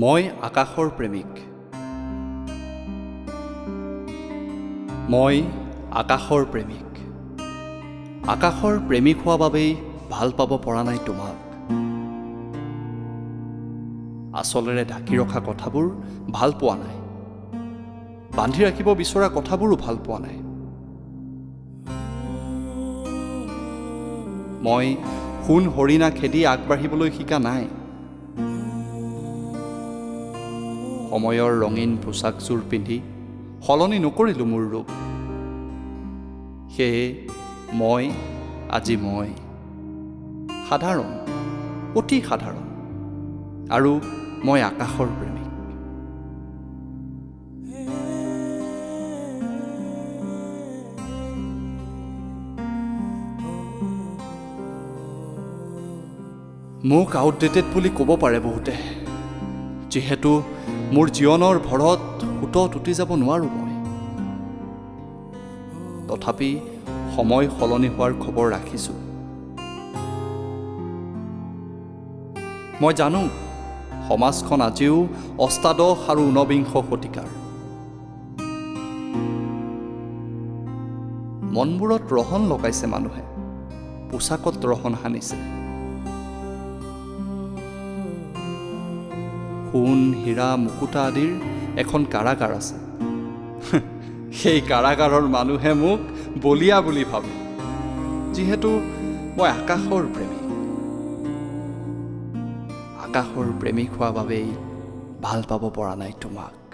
মই আকাশৰ প্ৰেমিক। মই আকাশৰ প্ৰেমিক। আকাশৰ প্ৰেমিক হোৱা বাবেই ভাল পাব পৰা নাই তোমাক। আচলেৰে ঢাকি ৰখা কথাবোৰ ভাল পোৱা নাই, বান্ধি ৰাখিব বিচৰা কথাবোৰো ভাল পোৱা নাই। মই সোণ হৰিণা খেদি আগবাঢ়িবলৈ শিকা নাই। সময়ৰ ৰঙীন পোছাকযোৰ পিন্ধি সলনি নকৰিলোঁ মোৰ ৰূপ। সেয়ে মই আজি মই সাধাৰণ, অতি সাধাৰণ, আৰু মই আকাশৰ প্ৰেমিক। মোক আউটডেটেড বুলি ক'ব পাৰে বহুতে, যিহেতু মোৰ জীৱনৰ ভৰত সোঁতত উটি যাব নোৱাৰোঁ মই। তথাপি সময় সলনি হোৱাৰ খবৰ ৰাখিছোঁ। মই জানো সমাজখন আজিও অষ্টাদশ আৰু ঊনবিংশ শতিকাৰ। মনবোৰত ৰহণ লগাইছে মানুহে, পোছাকত ৰহণ সানিছে। সোণ, হীৰা, মুকুতা আদিৰ এখন কাৰাগাৰ আছে। সেই কাৰাগাৰৰ মানুহে মোক বলীয়া বুলি ভাবে, যিহেতু মই আকাশৰ প্ৰেমিক। আকাশৰ প্ৰেমিক হোৱা বাবেই ভাল পাব পৰা নাই তোমাক।